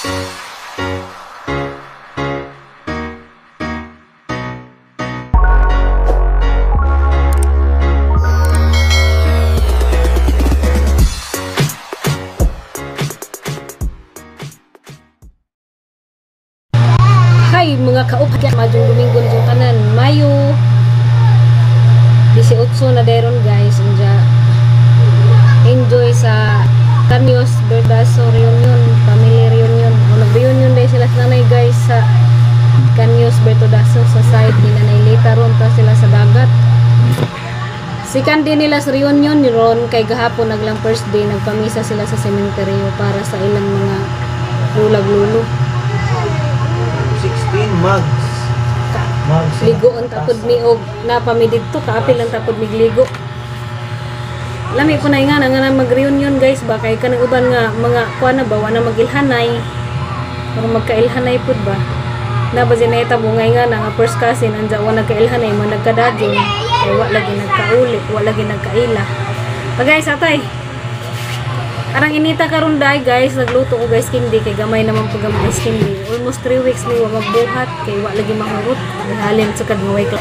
Hi mga kaupad, maayong Domingo ni tanan, Mayo 18 na deron guys. Unja enjoy sa Camios Berdaso reunion, family reunion. O nag-reunion day sila sa nanay guys sa Camios Bertodaso sa side ni Nanay Lita ron ta sila sa dagat. Second day nila sa reunion ni Ron kay gahapon naglang first day nagpamisa sila sa sementeryo para sa ilang mga lulag-lulo. 16 mugs. Mugs. Ligoon tapod mi og napami didto kaapil lang tapod mig ligo. Lami po na nga nga mag-reunion guys ba kay kanang uban nga mga kuan na ba wa na magilhanay. Pero magkailhanay pud ba. Na ba zineta bungay nga na nga first cousin anja wa nagkailhanay man nagkadadyon kay wa lagi nagkauli, wa lagi nagkaila. Pa guys atay. Arang inita karon dai guys, nagluto ko guys kindi kay gamay naman pag gamay kindi. Almost 3 weeks ni wa magbuhat kay wa lagi mahurot. Halin sa kad ngaway ka.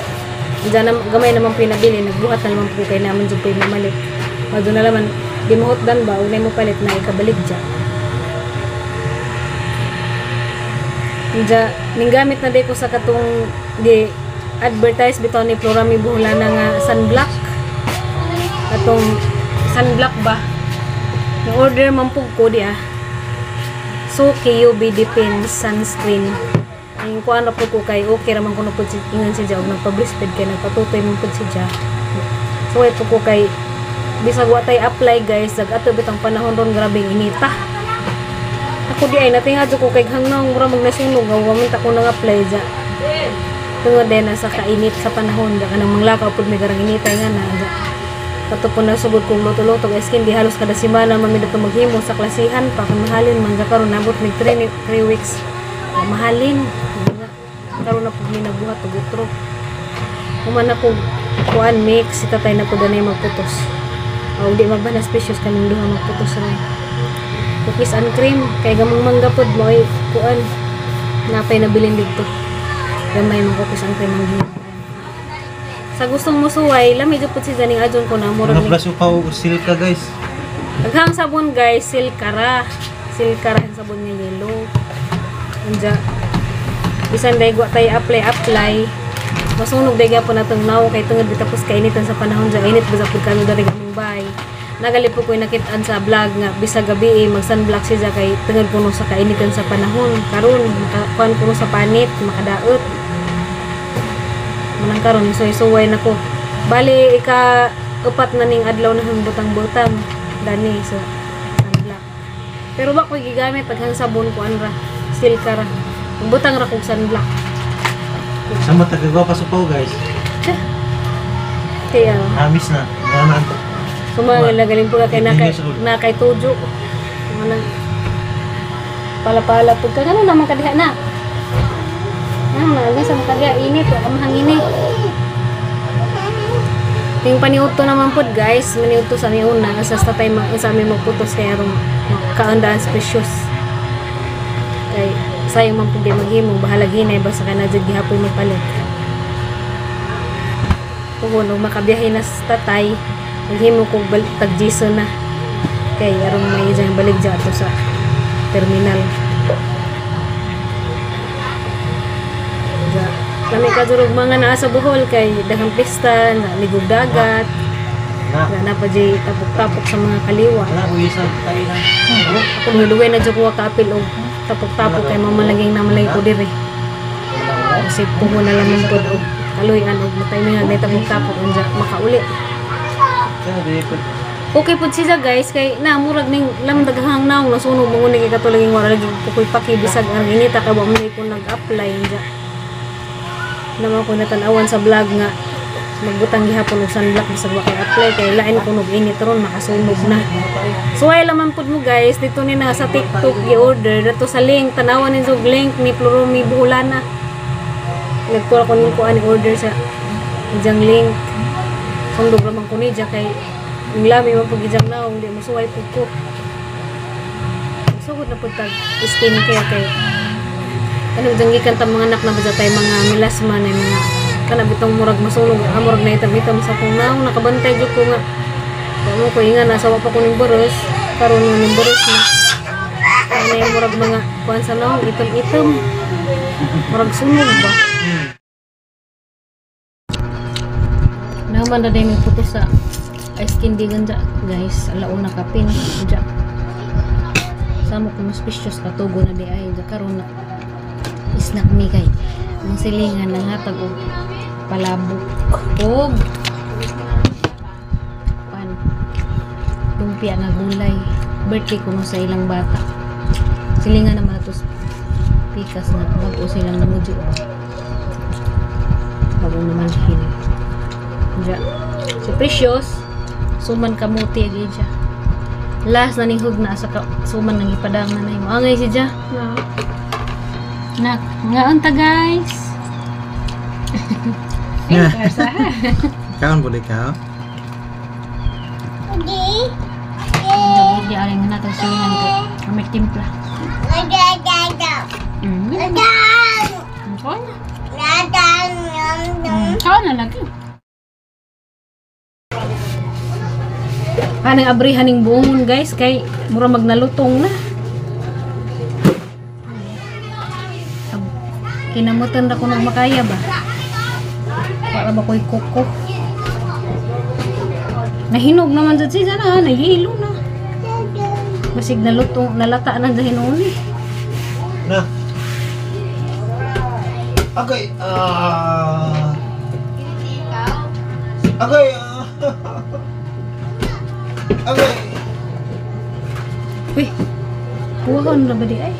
Diyan na, gamay naman pinabili, nagbuhat na naman po kay naman jud pay mamalit. Mado na laman di mahutdan ba og mo palit na ikabalik dya. Diya ninggamit na day ko sa katong di advertise bitaw ni Florami Buholana nga sunblock. Katong sunblock ba? Ni-order man pug ko di ah. So KUB Depends sunscreen. Ang kuan ra pud ko kay okay ra man kuno pud si ingon si Ja og nagpa-breastfeed kay nagpatutoy man pud si Ja. So ay pud ko kay bisag wa tay apply guys, nag-ato bitang panahon ron grabeng inita. Ako di ay natinga jud ko kay hangnaw mura mag nasunog wa man ta ko nang apply ja. Tungod din sa kainit sa panahon ja kanang manglakaw pud may garang inita nga na ja. Kato po nasugod kong luto-luto guys, hindi halos kada simana mami dito maghimo sa klasihan pa kung mahalin man dyan karon nabot mig 3 weeks. Mahalin karon na pug mi nagbuhat og utro. Human na pug kuan mix si tatay na pud anay magputos. O di magbanas precious kaming duha magputos ron. Cookies and cream kay gamang mangga pod moy kuan napay nabilin didto. Gamay man cookies and cream ang gihimo. Sa gustong musuway, lami jud pud si Janing ajon ko na murag ni. Plus pa og silka guys. Daghang sabon guys, silkara. Silkara ang sabon nga yellow. Unja. Bisan day wa tay apply. Masunog day gyapon natong naw kay tungod bitapos kainitan sa panahon ja init ba pud kami diri gaming bay. Nagali po ko'y nakit-an sa vlog nga bisag gabi mag sunblock siya kay tungod kuno sa kainitan sa panahon. Karon makakuan kuno sa panit, makadaot. Manang karon suway nako. Bali ika upat na ning adlaw na butang-butang dani sa sunblock. Pero wa koy gigamit daghang sabon kuan ra, silka ra. Butang ra kog sunblock. Sa mata kagwa pa supaw guys. Kaya amis na. Naman. Sumangil na galing po kay nakay tujo. Manang pala-pala pud ka ngano naman kadiha na. Ano sa makadiha init wa ka mahangini. Ting paniudto naman pud guys, maniudto sa miuna sa tatay sa mi magputos kay aron makaandaan precious. Kay sayang man pud di maghimo, bahalag hinay basta ka na jud gihapoy magpalit. Pugon og makabiyahe na sa tatay, maghimo kog tag jiso na. Kay aron may jang balik ja ato sa terminal. Lami ka jurog mga naa sa Bohol kay daghang pista, na ligog dagat. Na napa jay tapok-tapok sa mga kaliwa. Ako nilugay na jud ko kaapil og tapok-tapok kay mamalaging namalay ko diri. Kasi puho na lamang pod og kaluy-an og matay mi nga tapok-tapok unja makauli. Okay pod siya guys kay na murag ning lam daghang naong nasunog mo ni kay katulaging wala lagi ko paki bisag ang inita kay wa man ko nag-apply unja. Naman ko natanawan sa vlog nga magbutang gihapon og sunblock bisag wa kay apply kay lain ko nog init ron makasunog na. So ay laman pud mo guys dito ni na sa TikTok gi-order dato sa link tanawan ni og link ni Floromi Buholana. Nagkuha ko ning kuan order sa ijang link. Sundog ra man ko ni ja kay ning lami man pud ijang naong di mosuway pud ko. Sugod na pud tag skincare kay kanang dyan gikan ta mga anak na ba tayo mga melasma na mga kana bitong murag masunog, murag na itam-itam sa akong naong nakabantay jud ko nga mo ko inga nasa wa pa ko ning boros karon nga ning boros na kana yung murag mga kuan sa naong itom-itom murag sunog ba. Naman na din may puto sa ice candy ganda guys, alauna kapin dya. Samo ko suspicious katugo na di ay dya karon na snack mi kay ang silingan ng hatag og palabok og pan lumpia nga gulay. Birthday ko no sa ilang bata. Silingan naman ato pikas na bag-o silang namudyo. Bago naman hin. Dya. Si Precious suman kamuti agi dya. Last na ning hugna sa suman nang ipadang na nay. Angay si dya. Nak, ngaon ta guys. Ay, karsa. Kaon pud ikaw? Di. Di aring na tong silingan ko. May timpla. Kaon na lagi. Kanang abrihan ning buongon guys kay mura magnalutong na. Kinamutan ra ko nang makaya ba. Para ba ko'y kuko. Nahinog naman jud siya na, nahilo na. Basig nalutong, nalata na dyan hinuon eh. Na. Okay, okay, okay. Uy, kuha na ba di ay?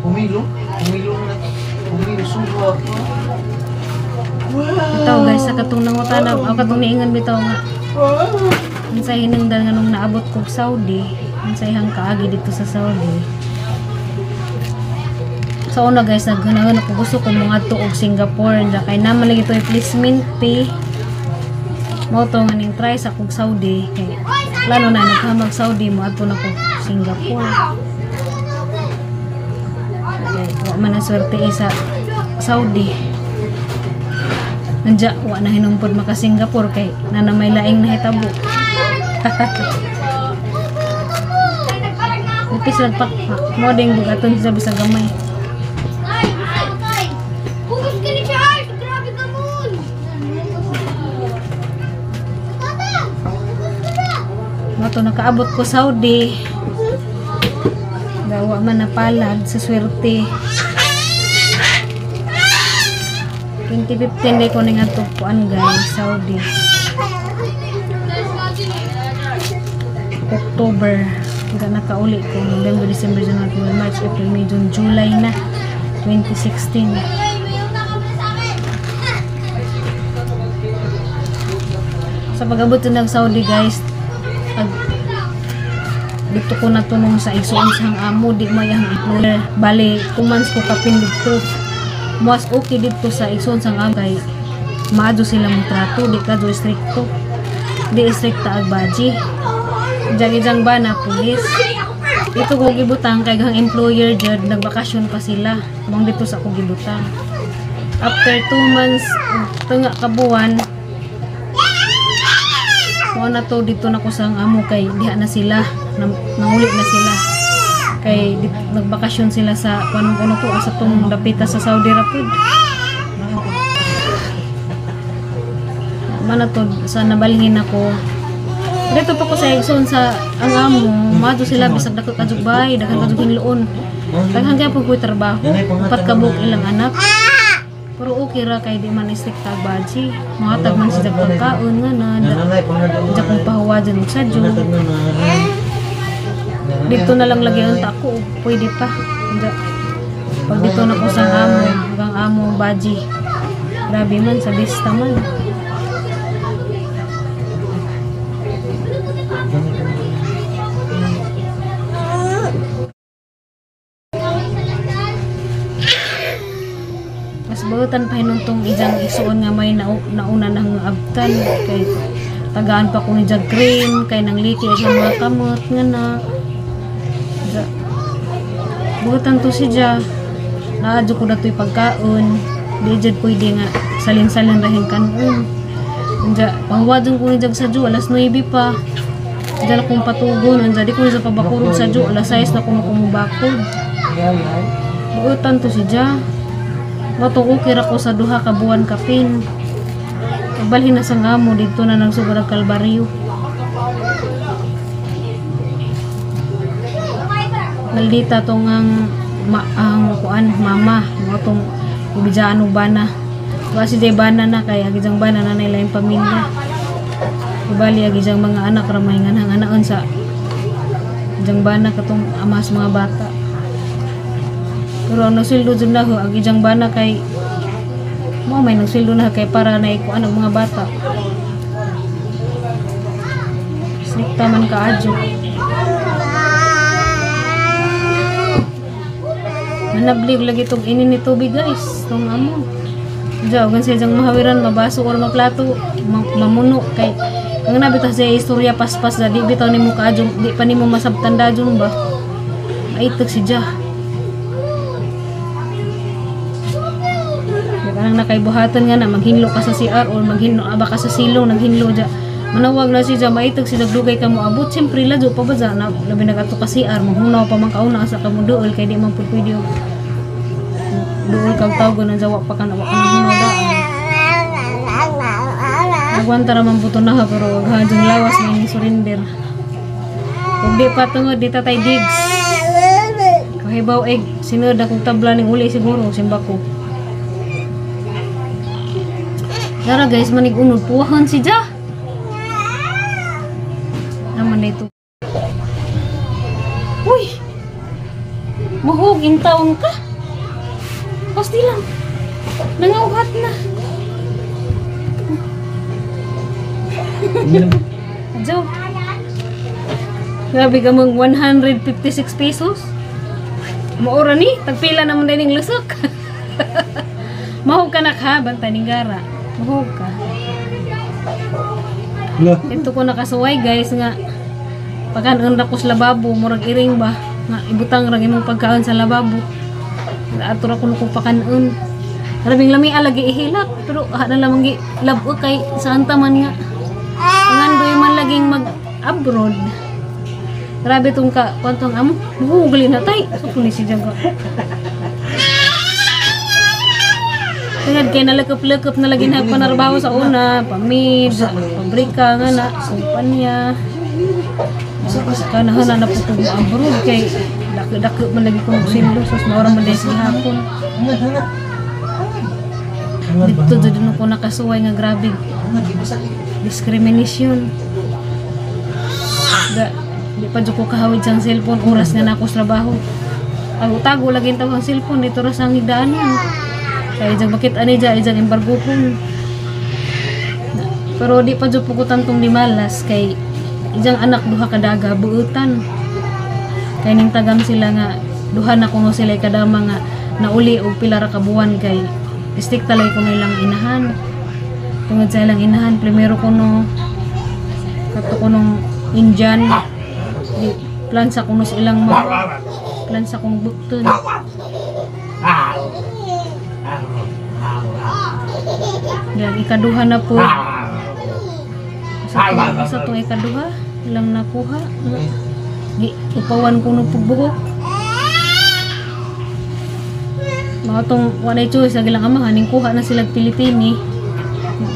Pumilo, pumilo na, pumilo suwa. Bitaw guys, sa katong nangutana, ang katong niingan bitaw nga. Unsay hinungdan nga nung naabot ko Saudi, unsay hang kaagi dito sa Saudi. Sa una guys, naghanangan ako gusto ko mga tuog Singapore, da kay naman lagi to placement fee. Mao to nga ning try sa kog Saudi kay plano na naghamag Saudi mo adto na ko Singapore. Kay wa man ang swerte sa Saudi. Nandya, wa na hinumpod maka Singapore kay nana may laing nahitabo. Nipis lang pakpak. Mo ding bugaton siya bisag gamay. Bugos ka ni Charles! Grabe ka mun! Mo to nakaabot ko Saudi. Gawa man napalad sa swerte. 2015 day ko ning adto kuan guys, Saudi. October hanggang nakauli ko November, December, January, February, March, April, May, June, July na 2016. Sa pag-abot ng Saudi guys, pag dito ko natunong sa igsuon sa amo, di may ang employer. Bale, 2 months ko kapin dito. Mas okay dito sa igsuon sa amo kay maadyo sila mong trato, di ka do stricto. Di stricta ag baji. Jang-ijang ba na pulis. Dito ko gibutang kay gang employer jud nagbakasyon pa sila. Mong dito sa ko gibutang. After 2 months, tunga ka buwan, mo na to dito na ko sa amo kay diha na sila, nanguli na sila. Kay nagbakasyon sila sa kanong kuno ko asa tong dapita sa Saudi Arabia. Man na to sa nabalhin ako. Dito pa ko sa igsoon sa ang amo, maadto sila bisag dako ka bay, daghan ka jug hinloon. Daghan kay pud koy trabaho, upat ka buok ilang anak. Pero okay ra kay di man stricta baji. Mohatag man sila pagkaon nga na. Diya kong pahuwa dyan og sadyo. Dito na lang lagi ang tako, pwede pa. Pag dito na ko sa amo, hanggang amo baji. Grabe man sa bista man. Mas bago Buutan pa hinuntong ijang isuon nga may nauna nang abtan kay tagaan pa ko ni jag cream kay nang liki sa mga kamot nga na. Buutan to si ja. Naadyo ko datoy pagkaon. Di jud pwede nga salin-salin rahin kanon. Unja pangwadong ko ni jag sa ju alas 9 pa. Diyan akong patugon, unja di ko sa pabakurog sa ju alas 6 na kuno kumubakod. Buutan to si ja. Matong okay ra ko sa duha ka buwan kapin. Balhin na sa ngamo dito na nagsugod ang kalbaryo. Maldita tong ang kuan mama mo tong ibijaan og bana. Wa si jay bana na kay agijang bana na nila yung pamilya. Ibali agijang mga anak ra may nganhang anaon sa ijang bana katong ama sa mga bata. Pero ang nagsildo jud na ho agijang bana kay mo may nagsildo na kay para na ikuan ang mga bata. Snikta man kaadyo. Manablig lagi tong ini ni tubig guys, tong amo. Diya, ugan siya diyang mahawiran, mabaso or maplato, mamuno kay kang nabita siya istorya paspas na di bitaw nimo kaadyo, di pa nimo masabtan dajon ba. Maitok si Jah. Kanang nakaibuhatan nga na maghinlo ka sa CR or maghinlo aba ka sa silong naghinlo ja. Manawag na si ja maitog si dugay ka mo abot siyempre ladyo pa ba ja na labi nagadto ka CR maghunaw pa man kauna asa ka mo duol kay di man pud pwede duol kag tawgon ang jawa pa ka na wa ka naghunaw daan. Agwanta ra man buto na ha pero hadyong lawas may ni surrender. Ug di pa tungod di tatay digs. Kahibaw egg sinod akong tabla ning uli siguro simba ko. Dara guys, manig unod puwahan si Ja. Naman na ito. Uy! Mahog, in taon ka. Pasti lang. Nangauhat na. Joe. Grabe ka mong 156 pesos. Maura ni, tagpila naman din yung lusok. Mahog ka na ka, banta ning gara. Mahog ka. Ito ko nakasuway guys nga pagkaon ra ko sa lababo murag iring ba nga ibutang ra imong pagkaon sa lababo. Ato ra kuno ko pakanon. Rabing lami lagi ihilak pero ha na lamang gi lab-o kay saan ta man nga. Pangandoy man laging mag abroad. Grabe tong ka kwantong amo. Buhugli na tay. So kuni si Jago. Tingad kay nalakop-lakop na lagi na panarbaho sa una, pamid, pabrika nga na, kumpanya. Kanahan na po kong abroad kay dako-dako man lagi kong sildo sa maura man dahil gihapon. Dito dito ko nakasuway nga grabe discrimination. Da, di pa jud ko kahawid sang cellphone oras nga nako sa trabaho. Tago-tago lagi ang tawag cellphone dito ra sa higdaanan. Kaya ijang bakit ani dya, ijang embargohon. Pero di pa jud pukutan tong limalas kay ijang anak duha kadaga buutan. Kay ning tagam sila nga duha na kuno sila kadama nga nauli og pila ra ka buwan kay istik talay kuno ilang inahan. Tungod sa ilang inahan primero kuno kato kunong Indian di plan sa kuno sa ilang mga plan sa kuno bukton. Yan, ikaduha na po. Sa itong ikaduha, ilang nakuha. Upawan ko nung pagbuhok. Mga itong walay choice, lagi lang amahan, yung kuha na sila Pilipini.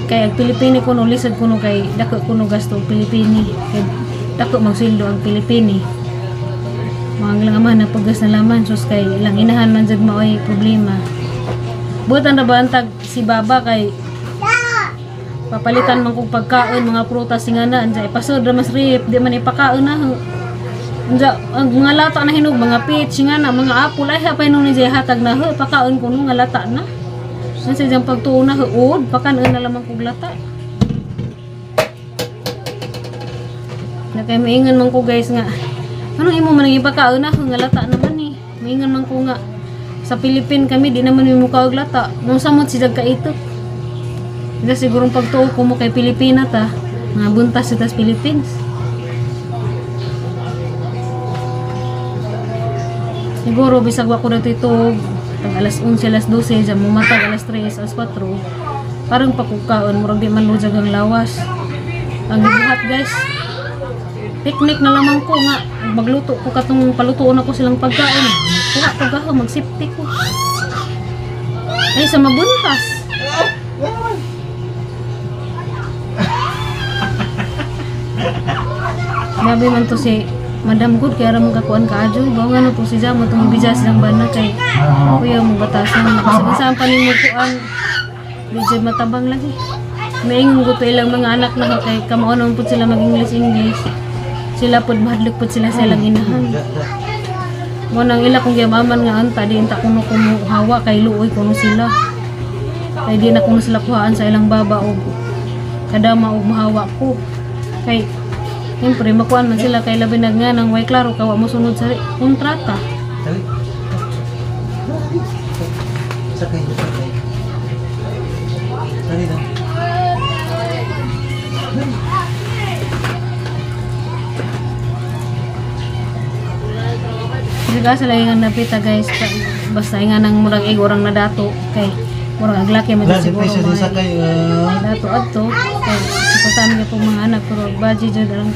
Kaya ang Pilipini ko no, lisad ko no, kay dako ko no gasto Pilipini. Kay dako magsildo ang Pilipini. Mga ilang amahan na paggas na laman, sus kay ilang inahan man jud maoy problema. Butan na ba ang tag si Baba kay papalitan man kong pagkaon mga prutas nga na anja ipasod ra mas rip di man ipakaon na anja ang mga lata na hinog mga peach nga na mga apple ay hapay nung ni hatag na ho pakaon ko nga lata na nasa diyang pagtuo na huod pakaon na lamang kog lata na kay maingan man ko guys nga anong imo man ang ipakaon na nga lata naman ni maingan man ko nga Sa Pilipin kami di naman mi mukaog lata. Nung samot si jag kaitok. Ida sigurong pagtuo ko mo kay Pilipina ta. Mga buntas sa tas Philippines. Siguro bisag wa ko dito ito tag alas 11, alas 12, dyan mumatag alas 3, alas 4. Parang pakukaon, murag di man lujag ang lawas. Ang gibuhat guys. Picnic na lamang ko nga magluto ko katong palutoon ako silang pagkain. Kuha ko gaho magsipti ko. Ay sa mabuntas. Grabe man to si Madam Good kaya ra man kakuan kaadyo. Bawo nga no po si Jamo tong bija silang bana kay kuya mo batasan makasaan pa nimo kuan. Medyo matabang lagi. Maingong ko to ilang mga anak na kay kamao naman pud sila mag-English English. Sila pud mahadlok pud sila sa ilang inahan. Mo nang ila kung giamaman nga anta di inta kuno kuno hawa kay luoy kuno sila. Kay di na kuno sila kuhaan sa ilang baba og kadama og mahawa ko. Kay siyempre makuan man sila kay labi nag nga nang way klaro ka wa mosunod sa kontrata. Dali. Sakay, sakay. Dali na. Sige sila yung napita guys. Basta nga nang murag igorang na dato kay murag aglaki man siguro mga sakay dato adto kay suportahan niya po mga anak pero budget jud ang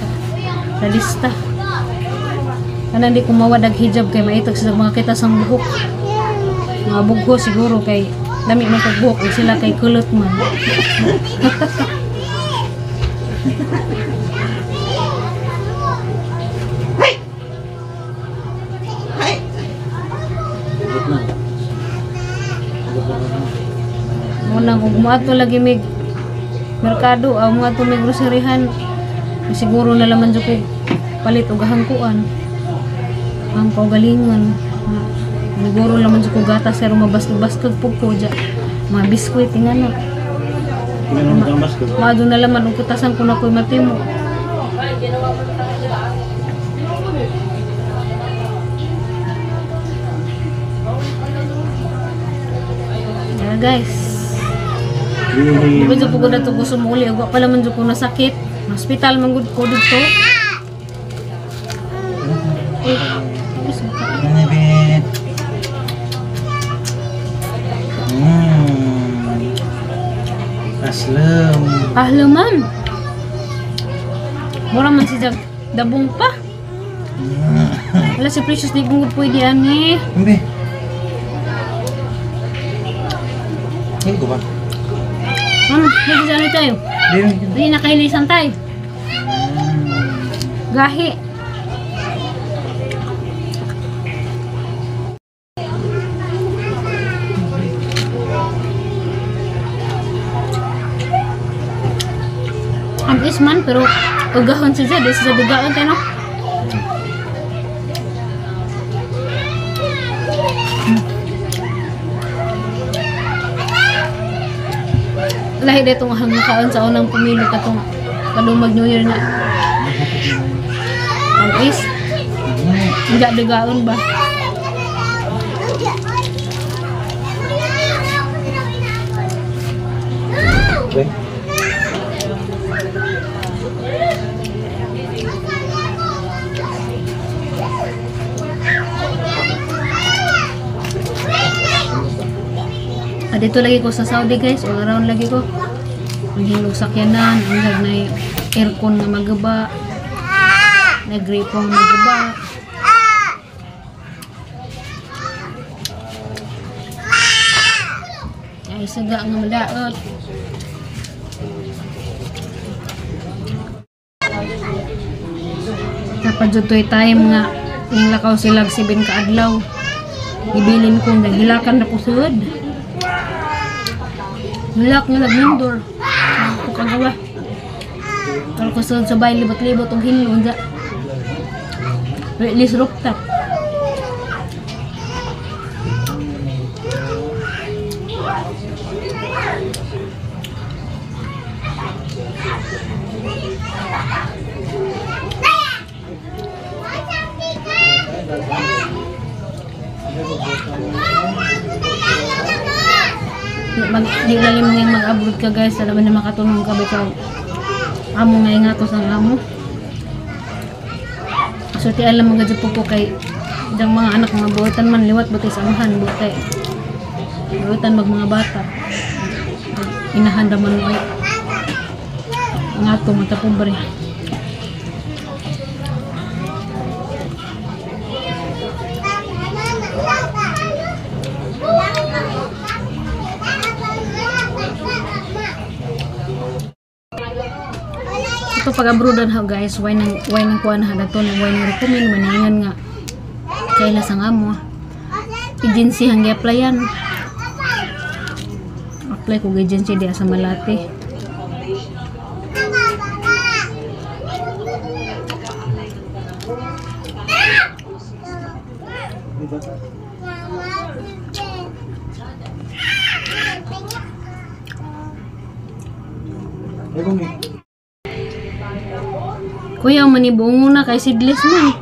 sa lista. Kanan di ko mawad ag hijab kay maitog sila mga kita sang buhok. Mga bugho siguro kay dami man kag buhok ug sila kay kulot man. Munang ug moadto lagi mig merkado aw moadto mig groceryhan siguro na laman jud ko palit og hangkuan ang kaugalingon siguro laman jud ko gatas pero mabaskog-baskog pug ko dya mga biskwit ingana maadto na laman og kutasan ko na koy matimo. Yeah, guys. Di ba dyan po ko na ito gusto mo uli? Agwa pala man dyan ko nasakit. Hospital man gud ko dito. Eh, Aslem. Aslem man. Mura man si Jag dabong pa. Wala si Precious di gud pwede ani. Hindi. Hindi ko ba? Hindi dyan tayo. Hindi nakailisan tayo. Gahi. Ang is man pero ugahon siya dyan. Siya dugaan tayo no? Lahi dito nga hang nakaon sa unang pumili katong kalumag New Year na. Ang is hindi dugaon ba? Okay. Dito lagi ko sa Saudi guys, all around lagi ko. Ang hilog sakyanan, ang lag na aircon nga magaba, nagripong magaba. Ay saga nga madaot. Dapat jud to'y time nga ning lakaw sila 7 ka adlaw. Ibilin ko nga hilakan na ko sud. Hilak nga nagmindor. Ako kagawa. Pero ko sud sa bay libot-libot og hinlo unsa. Release rooftop. Mag di lalim nga mag-abroad ka guys, alam na makatulong ka bitaw. Amo nga ingatos ang amo. So ti alam mga dyan po kay diyang mga anak mga buotan man liwat butay sa amahan butay. Buotan mag mga bata. Inahan raman mo ay ang ato mata pobre. Ito pag abroadan ha guys, why nang kuan ha dato na why nang recommend maningan nga kaila sa amo. Agency hang gi-applyan. Apply ko agency diya sa Malate. Kuya, manibungo na kay sidless man.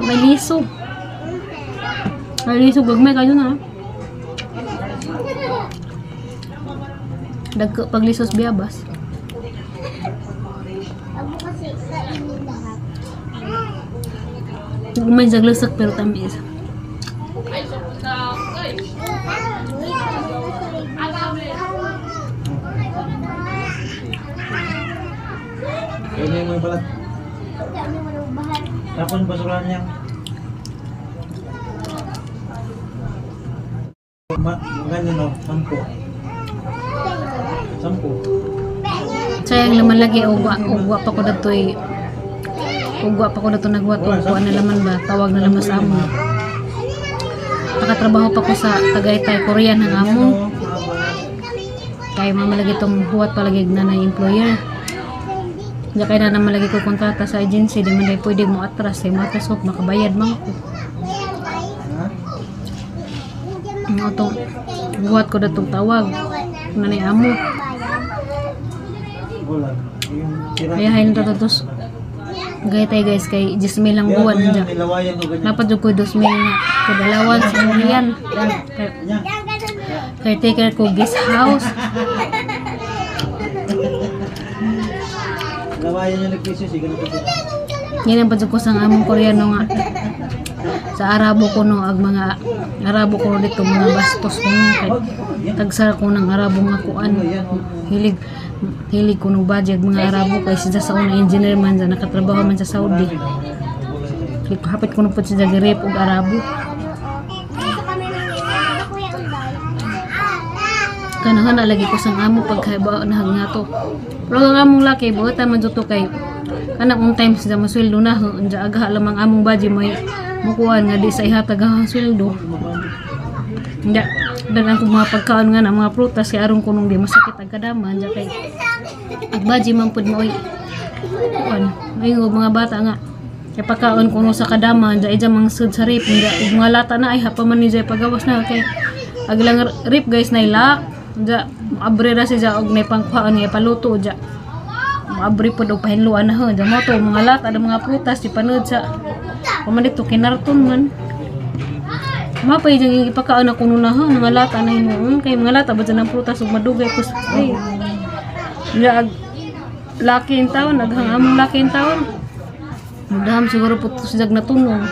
May liso. May liso, gagmay kayo na. Dagko paglisos biyabas. May jaglasak pero tamis. Kaya mo yung balat. Tapos basurahan niya. Ganyan o, 10. 10. Sayang laman lagi, ugwa pa ko dato'y ugwa pa ko dato nagwat, ugwa na laman ba, tawag na laman sa amo. Nakatrabaho pa ko sa Tagaytay, Korean ang amo. Kaya mama lagi itong huwat palagi na na employer. Hindi kaya na naman lagi ko kontrata sa agency, di man dahil pwede mo atras, eh, mo atras hope, makabayad man ko. Ano itong buhat ko datong tawag, nanay amo. Kaya hain na tatos. Gaya tayo guys, kay 10,000 lang buwan. Dapat yung ko 2,000 na kadalawan sa Korean. Caretaker ko guest house. Yan ang padyo ko sa among Koreano nga. Sa Arabo ko no, ag mga Arabo ko dito, mga bastos ko no. Kay tagsara ko ng Arabo nga kuan. Hilig ko ng budget mga Arabo kay siya sa una engineer man sa nakatrabaho man sa Saudi. Hapit ko na po siya girep og Arabo. Kanahan na lagi ko sang amo pagkaiba na nga to. Pero ang among laki buhatan man jud to kay kanang on time siya masweldo na unja agha lamang among budget may mukuan nga di sa ihatag ang sweldo. Unja dagan ko mga pagkaon nga na mga prutas kay aron kunong di masakit ang kadama unja kay ag budget man pud mo oy. Kuan ay mga bata nga kay pagkaon kuno sa kadama unja ija mang sud sa rip unja ug mga lata na ay hapa man ni jay pagawas na kay ag lang rip guys na ilak unja abre ra siya og nay pangkuhaan nga paluto unja abre pod og pahinluan na unja mo to mga lata ada mga prutas di panud sa paman dito kinarton man. Mapay jang ipakaon na kuno na ha mga lata na hinuon kay mga lata ba dyan ang prutas ug madugay ko ay ag laki in taon naghang among laki in taon mudaham siguro pud sijag natunong.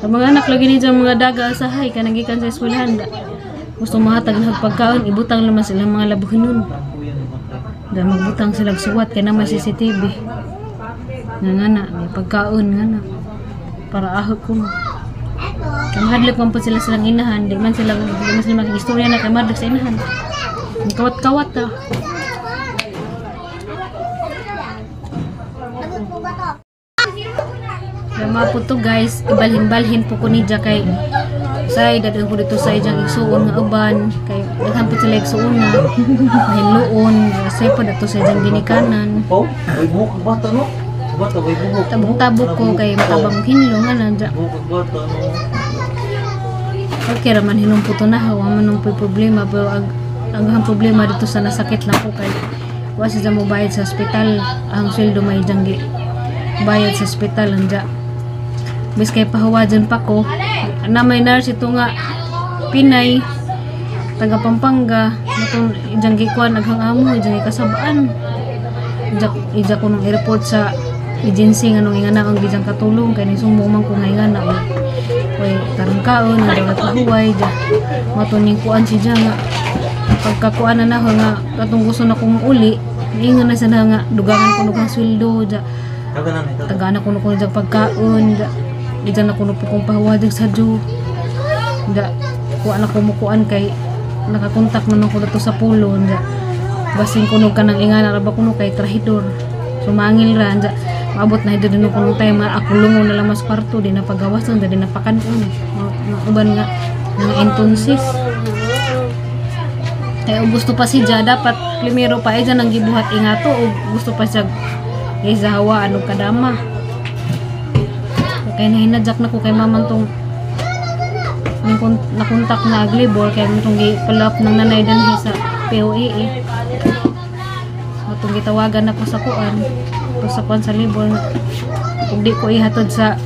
Ang mga anak lagi ni dyan mga daga asahay kanang gikan sa eskwelahan da gusto mahatag na pagkaon ibutang naman sila mga labuhinon da magbutang sila suwat kay na may CCTV nga na may pagkaon nga na para ahok ko kamahadlok man po sila silang inahan di man sila makiistorya na kay mahadlok sa inahan kawat-kawat ah. Kaya mga po to guys, ibalhin-balhin po ko niya kay say dadang ko dito sa ijang igsuon nga uban kay daghan po sila igsuon na mahinluon say po dato sa ijang ginikanan. Oh, may buhok ang bata no? Bata may buhok. Tabok-tabok ko kay matabang hinlo nga na dya. Buhok ang bata no. Okay raman hinong po to na hawa man nung problema pero ang problema dito sa nasakit lang ko kay wa siya mo bayad sa ospital ang sweldo may ijang bayad sa ospital anja. Bis kay pahawadyan pa ko. Na may nurse ito nga Pinay, taga Pampanga, matong ijang gikuan aghang amo, ijang gikasabaan. Ija ko nung i-report sa agency nga nung ingana ang gijang katulong kay ni sumbong man ko nga ingana oy. Oy tarong kaon nga daw pahuway ja. Matuning kuan si ja nga pagkakuan na na nga katong gusto na kong uli, ingon na sana nga dugangan ko nugang sweldo ja. Tagaan ako ko ja pagkaon ja. Ija na kuno po kong pahuway sa sadyo. Da kuan ako mukuan kay nakakontak naman ko dito sa pulo ja. Basin kuno ka ng ingana ra ba kuno kay trahidor. Sumangil ra ja. Maabot na hidod din kuno time nga ako lungo na lang mas kwarto di na pagawason di na pakanon. Uban nga mga entonces. Kaya gusto pa si Ja, dapat primero pa ija nang gibuhat ingato o gusto pa siya isa hawa ano kadama. Kaya nahinadyak na ko kay mamang tong nakontak na aglibor kaya itong gi-follow up ng nanay danhi sa POEA. Itong gitawagan ako sa kuan, ito sa kuan sa libor. Kung di ko ihatod sa,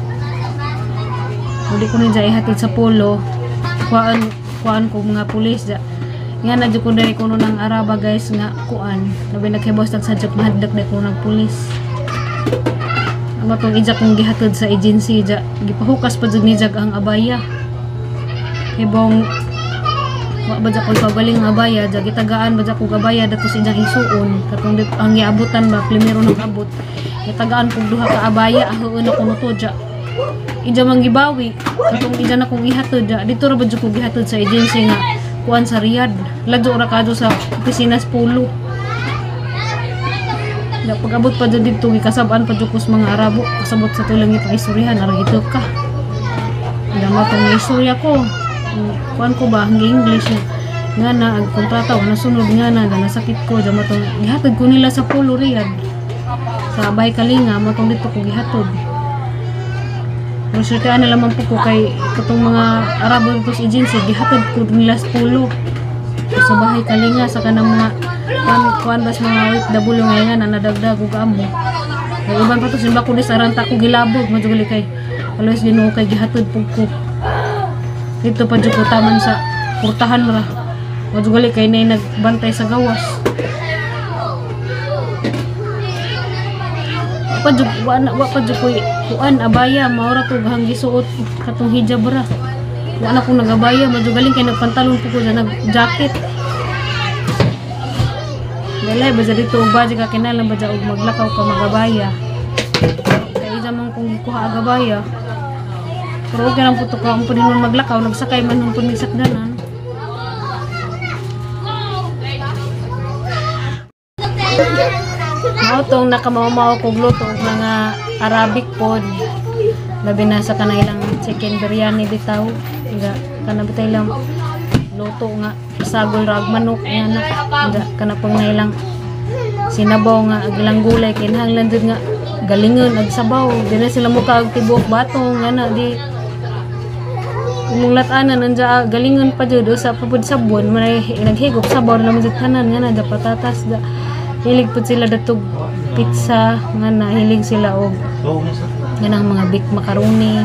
kung di ko niya ihatod sa pulo, kuan ko mga pulis ja. Nga na jud ko dai kuno ng Araba guys nga kuan. Labi nagkibos tag sa job mahadlok dai ko ng pulis. Amo tong ija kong gihatod sa agency ja, gipahukas pa jud ni jag ang abaya. Hibong wa ba ko pagaling ang abaya ja, gitagaan ba ja kog abaya dato sa ijang isuon katong ang giabutan ba primero nang abot. Gitagaan kog duha ka abaya ahuon ako no to ja. Ija man gibawi katong ija na kong ihatod ja, dito ra ba jud ko gihatod sa agency nga kuan sa Riyadh. Ladyo ra kadto sa opisina sa pulo. Ja, pag-abot pa jud didto gikasab-an pa jud ko sa mga Arabo, kasabot sa tulang ipaistoryahan arang ito ka. Dama tong istorya ko. Kuan ko ba ang English nga na ang kontrata wa nasunod nga na nasakit ko dama tong gihatod ko nila sa pulo Riyadh. Sa Bay Kalinga mo tong didto ko gihatod. Pero swerte na lamang po ko kay katong mga Arabo dito sa agency gihatod ko nila sa pulo. Sa Bahay Kalinga sa kanang mga kuan bas mga OFW nga na nadagdag og amo. Kay uban pa to simba ko dis aranta ko gilabog mo jud kay always Ginoo kay gihatod pug ko. Dito pa jud ko taman sa purtahan ra. Mo jud kay nay nagbantay sa gawas. Pa jud wa pa jud koy kuan abaya mao ra to gahang gisuot katong hijab ra. Wa na kong nagabaya mo jud kay nagpantalon po ko sa nag jacket. Dalay ba dito og budget ka kinahanglan ba og maglakaw ka magabaya. Kay isa man kung gikuha agabaya. Pero okay lang po to ka ang pwede man maglakaw nagsakay man hun pud sakdanan. Mao tong nakamao-mao kog luto og mga Arabic pod. Labi na sa kanang ilang chicken biryani bitaw. Nga kana bitaw ilang luto nga sagol ra og manok nga na. Nga kana pang na ilang sinabaw nga ag ilang gulay kinahanglan jud nga galingon ag sabaw. Di na sila muka og tibuok batong nga na di imong lat-anan anja galingon pa jud usa pa pud sabon man naghigop sabaw na naman jud tanan nga na da patatas da. Hilig pud sila datog pizza nga na hilig sila og ganang mga big macaroni,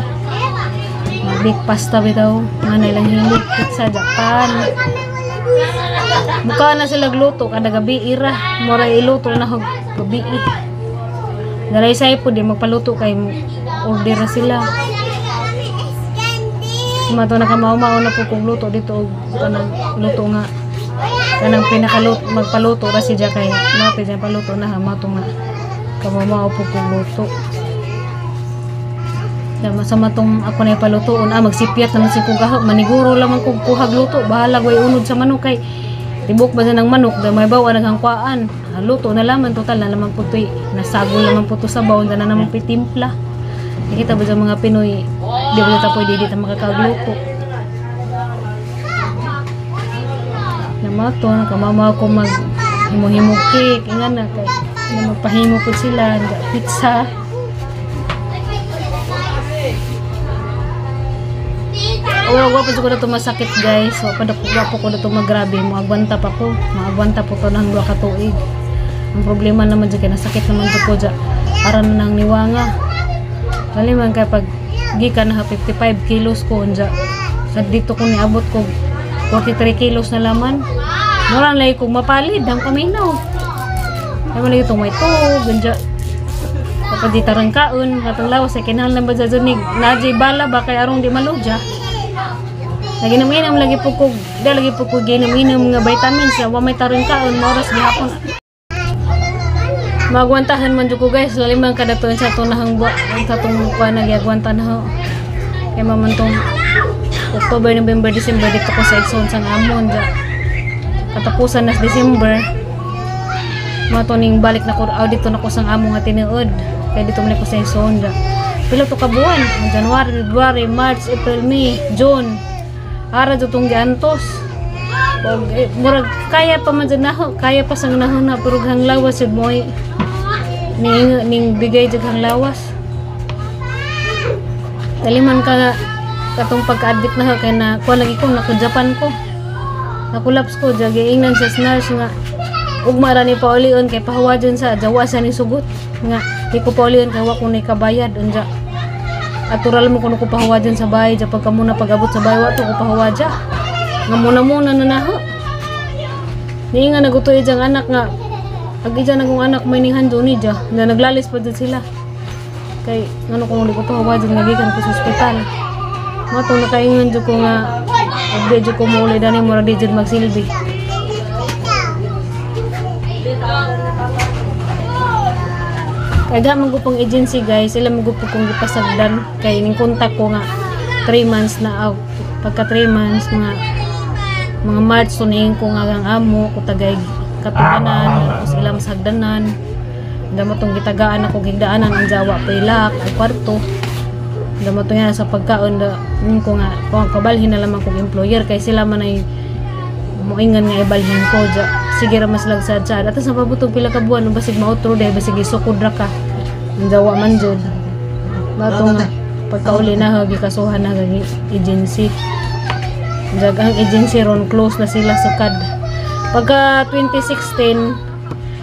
big pasta bitaw nga na ilang hilig pizza Japan. Mukha na sila gluto kada gabi ira mura iluto na og gabi. Dalay say pud di magpaluto kay order ra sila. Mato nakamao-mao na po kog luto dito og kanang luto nga kanang pinakaluto magpaluto ra si ja kay mate ja paluto na ha mato nga kamao-mao po kog luto. Sama sama tong ako na ipalutoon magsipyat naman si kog gaho maniguro lamang kog kuhag luto bahala way unod sa manok kay tibok ba ng manok da may bawa naghang kuan luto na laman total na laman po to'y nasagol naman po to sabaw na naman po timpla. Nakita ba sa mga Pinoy di ba ta pwede di ta makakagluto. Namato nakamama ko mag himo-himo cake ingan na kay na magpahimo pud sila pizza. Ora wa pa ko na to masakit guys. Wa pa ko na to magrabe, moagwanta pa ko. Maagwanta po to nang duha ka tuig. Ang problema naman jud kay nasakit naman jud ko ja aran na nang niwanga. Kali man kay pag Gikan na 55 kilos ko unja. Sa dito ko niabot ko 43 kilos na laman. Mura lagi kong mapalid ang paminaw. Ay man lagi itong may tuog unja. Kapag di tarang kaon, katong lawas ay kinahanglan ba dyan ni naji bala ba kay arong di maludya. Lagi naminom lagi po ko, da lagi po ko ginom-inom nga vitamins sa wa may tarang kaon, maoras gihapon. Magwantahan man jud ko guys, lalim ang kadatuan sa atong nahang buwa, sa atong kuan nagyagwanta na ho. Kay man tong October, November, December dito ko sa Exxon sang amon ja. Katapusan na sa December. Mato ning balik na ko aw dito na ko sang amo nga tinuod. Kay dito man ko sa Exxon ja. Pila to ka buwan? January, February, March, April, May, June. Ara jud tong giantos. Og murag kaya pa man jud naho, kaya pa sang nahon na pero hang lawas jud moy. Ning bigay jud hang lawas. Dali man ka katong pagka-addict na kay na kuha lagi ko nako Japan ko. Nakulapse ko jag giingnan sa nurse nga ugma ra ni paulion kay pahuwa dyan sa jawa sa ni sugot nga di ko paulion kay wa ko ni kabayad unja. Atural mo kuno ko pahuwa dyan sa bahay ja pagka muna pag-abot sa bahay wa to ko pahuwa dya. Nga muna muna na naho. Ni nga nagutoy diyang anak nga ag ija na kong anak may ning hando ni dya na naglalis pa dyan sila. Kay ngano kung di ko pahuwa dyan nagikan ko sa ospital. Mato nakaingon jud ko nga ug di jud ko muuli dani mura di jud magsilbi. Kay ga man gud pong agency guys, sila man gud po kong gipasagdan kay ning kontak ko nga 3 months na out. Pagka 3 months mga March to niing ko nga ang amo ko tagay katuganan tapos ilang sagdanan. Damo tong gitagaan ako gigdaanan ang jawa pilak ang kwarto. Damo to nga sa pagkaon da ko nga kung kabalhin na lamang kong employer kay sila man ay moingan nga ibalhin ko ja. Sige ra mas lagsad-sad. Ato sa pabutog pila ka buwan basig mautro dai basig isukod ra ka. Ang jawa man jud. Mato nga pagkauli na gikasuhan na gagi agency. Jag ang agency ron close na sila sa kad. Pagka 2016,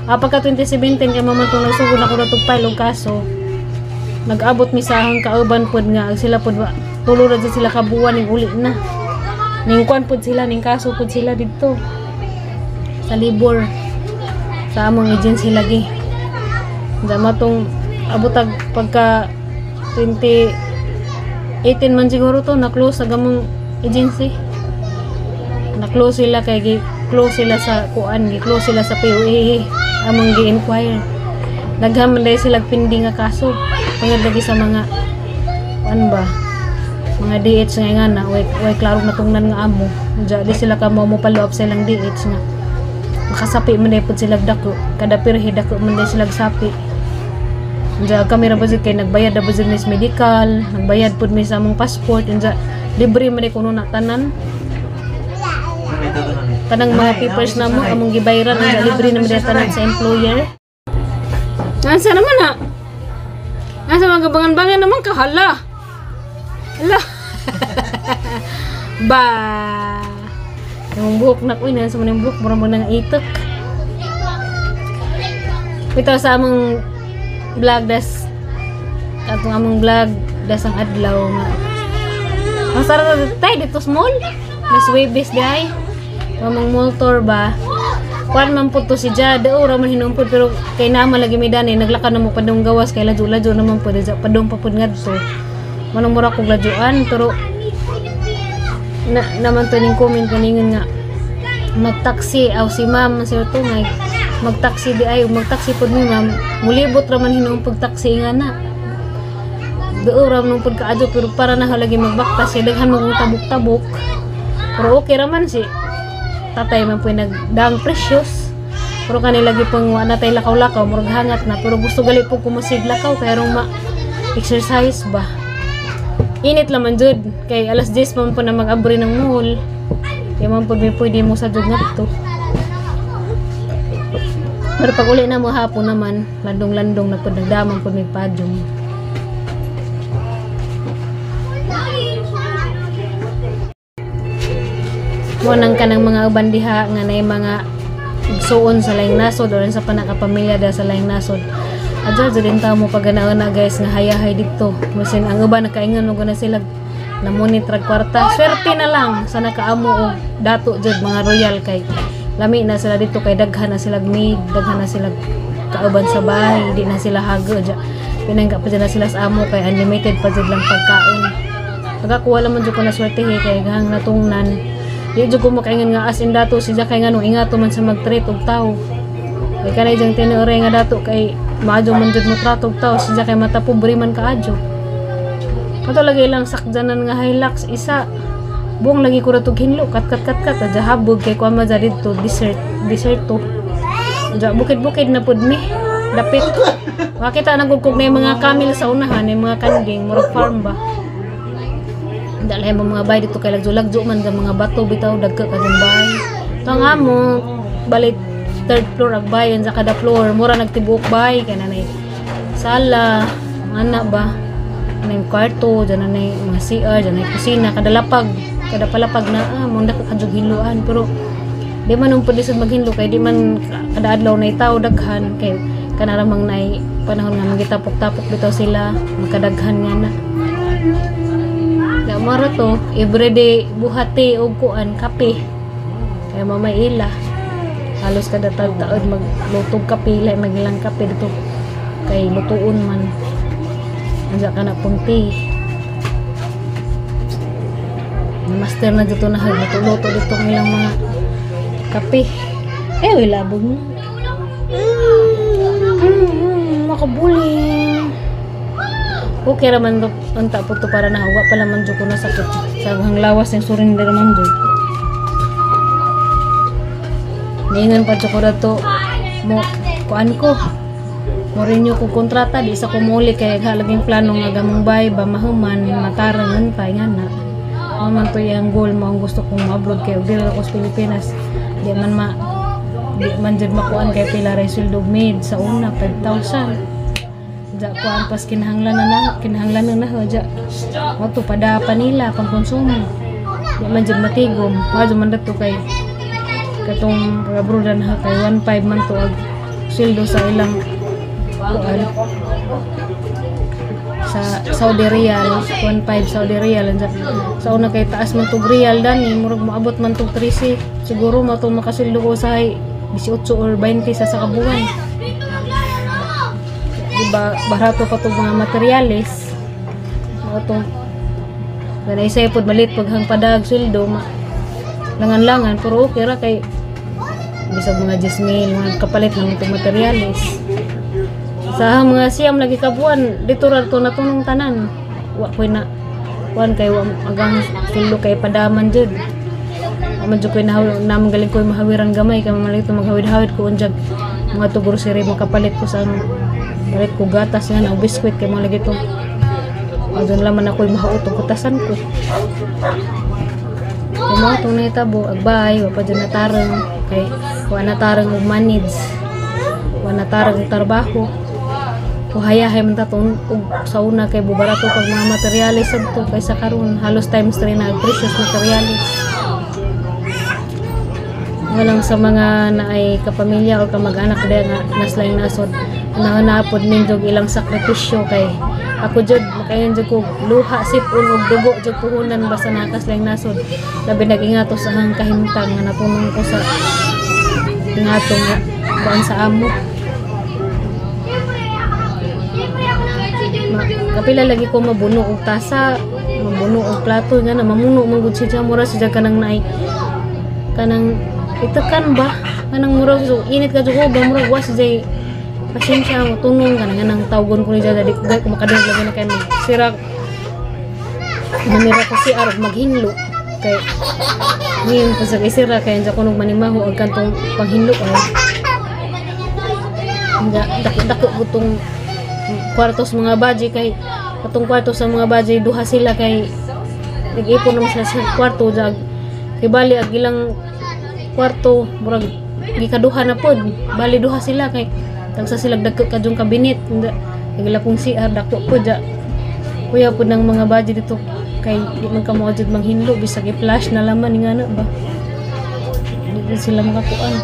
pagka 2017 kay mama tong nagsugod ako na tug file og kaso. Nag-abot mi sa ahang kauban pod nga sila pod tulo ra jud sila ka buwan ning uli na. Ning kuan pod sila, ning kaso pod sila didto sa labor sa among agency lagi. Dama tong abotag pagka 2018 man siguro to na close sa gamong agency. Na close sila kay gi close sila sa kuan, gi close sila sa POA among gi-inquire. Daghan man dahil sila pending nga kaso pangad lagi sa mga kuan ba, mga DH nga na way klaro natungnan nga amo. Diya di sila ka mo follow up sa ilang DH nga makasapi man dahil pud sila dako kada pirhe dako man dahil sila sapi. Diya kami ra ba jud kay nagbayad na ba jud mis medical, nagbayad pud mi sa among passport, unja libre man kuno na tanan. Tanang mga papers na mo among gibayaran unja libre na man tanan sa employer. Asa naman ha? Asa mga bangan-bangan naman ka hala. Hala. Ba. Yung buhok na ko ina sa man yung buhok mura mo nang itok. Bitaw sa among vlog das atong among vlog das ang adlaw nga. Ang sarap tayo dito small. Mas webis di. Among mall tour ba. Kuan man pud to si Jade, ora man hinumpod pero kay naman lagi mi dani naglakad na mo padung gawas kay ladyo-ladyo naman pud padung pa pud ngadto. Manong mura kog ladyoan pero na naman to ning comment kaningon nga magtaksi aw si ma'am sir to nga magtaksi di ay magtaksi pud mi ma'am mulibot ra man hinuon pag taksi nga na. Duo ra man pud kaadyo pero para na lagi magbaktas kay daghan mo tabok-tabok. Pero okay ra man si tatay man po nagdaang precious. Pero kanila lagi pang wa na tay lakaw-lakaw murag hangat na pero gusto gali po kumusig lakaw kay rong ma exercise ba. Init laman jud kay alas 10 man po na mag-abri ng mall. Di man po may pwede mo sa jud ngadto. Pero pag uli na mo hapon naman, landong-landong na po nagdaman po may padyong. Mo nang kanang mga uban diha nga nay mga igsuon sa laing nasod or sa panakapamilya da sa laing nasod. Adyo jud din mo paganaon na, guys, nga hayahay dito. Masin ang uban nakaingon mo na sila namunit rag kwarta. Swerte na lang sa nakaamo og dato jud, mga royal, kay lami na sila dito kay daghan na sila maid, daghan na sila kauban sa bahay, di na sila hago dya. Pinangga pa dyan na sila sa amo kay unlimited pa jud lang pagkaon. Pagkakuha lang man jud ko na swerte kay gahang natungnan. Di jud ko makaingon nga as in dato siya kay nganong ingato man sa mag-treat og tawo. Kay kanay diyang tinuoray nga dato kay maadyo man jud mo trato og tawo siya kay mata pobre man kaadyo. Kato lagi lang sakjanan nga Hilux isa. Buong lagi ko ratog hinlo kat kat kat kat adya habog kay kuha man didto desert deserto. Adya bukid-bukid na pud mi. Dapit. Makita na gud kog may mga camel sa unahan, may mga kanding, murag farm ba. Dalhay mo mga bay dito kay lagjo-lagjo man ga mga bato bitaw, dagka ka ng bay. To ang amo balik third floor ag bayan sa kada floor mura nagtibuok bay kay nanay sala ana ba nay kwarto dyan, nanay mga CR dyan, nay kusina, kada lapag, kada palapag na ah mo ka kajug hinluan, pero di man nung pwede sad maghinlo kay di man kada adlaw nay tao daghan kay kanaramang nay panahon nga magitapok-tapok bitaw sila magkadaghan nga na. Da mara to everyday buhati og kuan kape kay mamay ila halos kada taod maglutog kape, lahi magilang kape dito kay lutuon man. Anja ka na pong tea. Master na dito na luto-luto dito ang ilang mga kape. Eh, wala labog na. Makabuling. Okay raman to, unta po to para na wa pa man jud ko na sakit sa hang lawas ng surrender man jud. Niingon pa jud ko dato mo kuan ko. Mo renew ko kontrata, di sa ko muli kay halaging plano nga gamong bay ba mahuman matarang untay nga na. Mao man to iyang goal mo ang gusto kong ma-abroad kay diri ako sa Pilipinas. Di man jud makuan kay pila ray sweldo maid sa una, 5,000. Ja kuan pas kinahanglan na na ja. Mo to pada panila pangkonsumo. Di man jud matigom. Mao man dato kay katong abroad na kay 1.5 man to ag sweldo sa ilang kuan sa Saudi Riyal, 1.5 Saudi Riyal. Anja sa una kay taas man tog riyal dani, murag moabot man tog 13 siguro mo to makasildo ko sa 18 or 20 sa kabuwan, diba? Barato pa tog mga materyales mo to ganay say pod malit pag hang padag sweldo langan-langan, pero okay ra kay bisag mga 10 mil mga kapalit ng itong materyales sa mga siyam lagi ka buwan dito ra to natunong tanan. Wa koy na kuan kay wa agang sweldo kay padaman jud. Wa man jud koy naman galing koy mahawiran gamay kay mamalay to maghawid-hawid ko unjag mga to grocery, makapalit ko sa palit ko gatas nga na o biskwit kay mga lagi to adun laman ako'y mahaot og kutasan ko. Kay mao tong nahitabo agbay wa pa jud natarang kay wa natarang og manage, wa natarang og trabaho. O hayahay man ta to og sa una kay bubarato pag mga materyales sadto kaysa karon halos times 3 na ang precious materyales. Walang sa mga naay kapamilya o kamag-anak diha nga naslaing nasod, nahanapod ninyo ilang sakripisyo kay ako jud makaingon jud ko luha, sipon og dugo jud puhunan basta nakaslaing nasod, labi nag-ingato sa hang kahimtang nga natunong ko sa ingato nga kuan sa amo. Kapila lagi ko mabuno og tasa, mabuno og plato nga na mamuno man gud siya, mura siya kanang naay kanang itekan ba kanang mura so init ka jud ko ba mura wa siya pasensya mo tunong kanang nang tawgon ko ni siya di ko makadungog lagi na kay magsira manira ko si arog maghinlo kay ngayon pa sa isira kay andiyan ko nung manimaho ang kantong panghinlo ko. Dako dako tong kwarto sa mga baji kay katong kwarto sa mga baji duha sila kay nag-ipon naman sila sa kwarto jag kay bali ag ilang kwarto murag gikaduha na pod, bali duha sila kay tagsa sila dagko kadyong kabinet nagila pong CR dako pod ja kuya pod ng mga baji dito kay di man kamo jud manghinlo bisag i-flash na laman nga na ba di sila makakuan.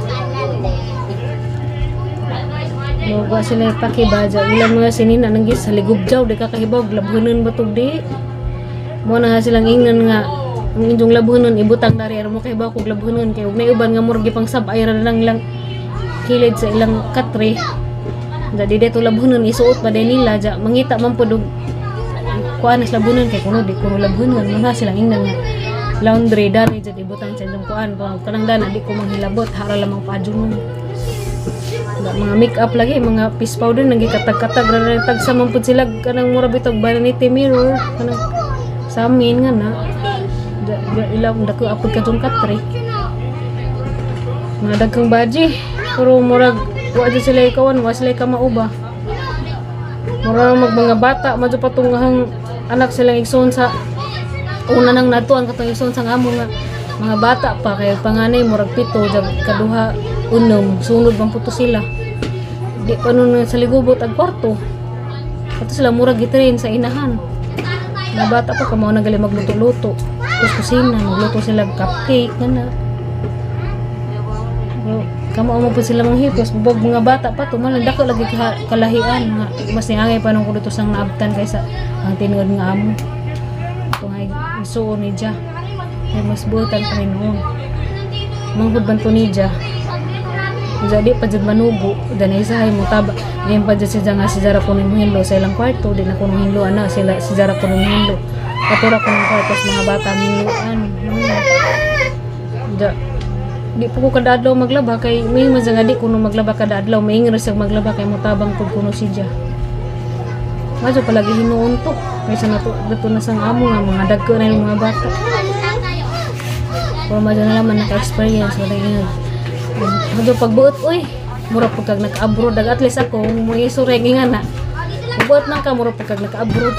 Wa sila pakiba ja ilang mga sinina nang sa ligubjaw di ka kahibaw labhonon ba tug di. Mo na nga silang ingnan nga ang inyong labhonon ibutang dari aron mo kahibaw kog labhonon kay ug nay uban nga murag gipang sab-ay ra lang lang kilid sa ilang katre. Ja di dito labhonon isuot pa din nila ja mangita man pud og kuan sa labhonon kay kuno di kuno labhonon mo na silang ingnan nga laundry dari jud ibutang sa inyong kuan pa kanang dana di ko manghilabot hara lamang paadyonon. Da, mga make-up lagi, mga face powder nagikatag-katag ra na tagsa man pud sila kanang mura bitog vanity mirror kanang sa amin nga na. Da, da, ilang dako apod kadtong katre. Mga daghang baji pero murag wa jud sila ikawan, wa sila kamao ba. Murag mag mga bata madto patungahang anak silang igsoon sa una nang natuan katong igsoon sa amo nga mga bata pa kay panganay murag 7 jag kaduha 6, sunod man puto sila. Di pa nun sa ligubot ag kwarto. Kato sila murag gitrain sa inahan. Mga bata pa kamao na gali magluto-luto. Tapos kusina, magluto sila cupcake nga na. Pero kamao mo po sila manghipos, bubog mga bata pa to man dako lagi kalahian nga mas niangay pa nung kuduto sang naabtan kaysa ang tinuod nga amo. Ito nga isuon ni Ja. Kay mas buotan pa noon. Manghud ban to ni Ja. Jadi pa jud manugo, danay sahay mo taba. Ngayon pa jud si Ja nga si Jara kuno hinlo sa ilang kwarto, di na kuno hinlo ana sila si Jara kuno hinlo. Katura kuno kwarto sa mga bata hinloan. Ja, di po ko kada adlaw maglaba kay may man nga di kuno maglaba kada adlaw, may ra siya maglaba kay motabang pud kuno si Ja. Madyo palagi hinuon to kaysa nato dato na sang amo nga mga dagko na yung mga bata. Pero madyo na naman naka-experience wala yun. Madyo pagbuot oy, mura pud kag naka-abroad at least ako mo isureg nga na. Buot man ka mura pud kag naka-abroad.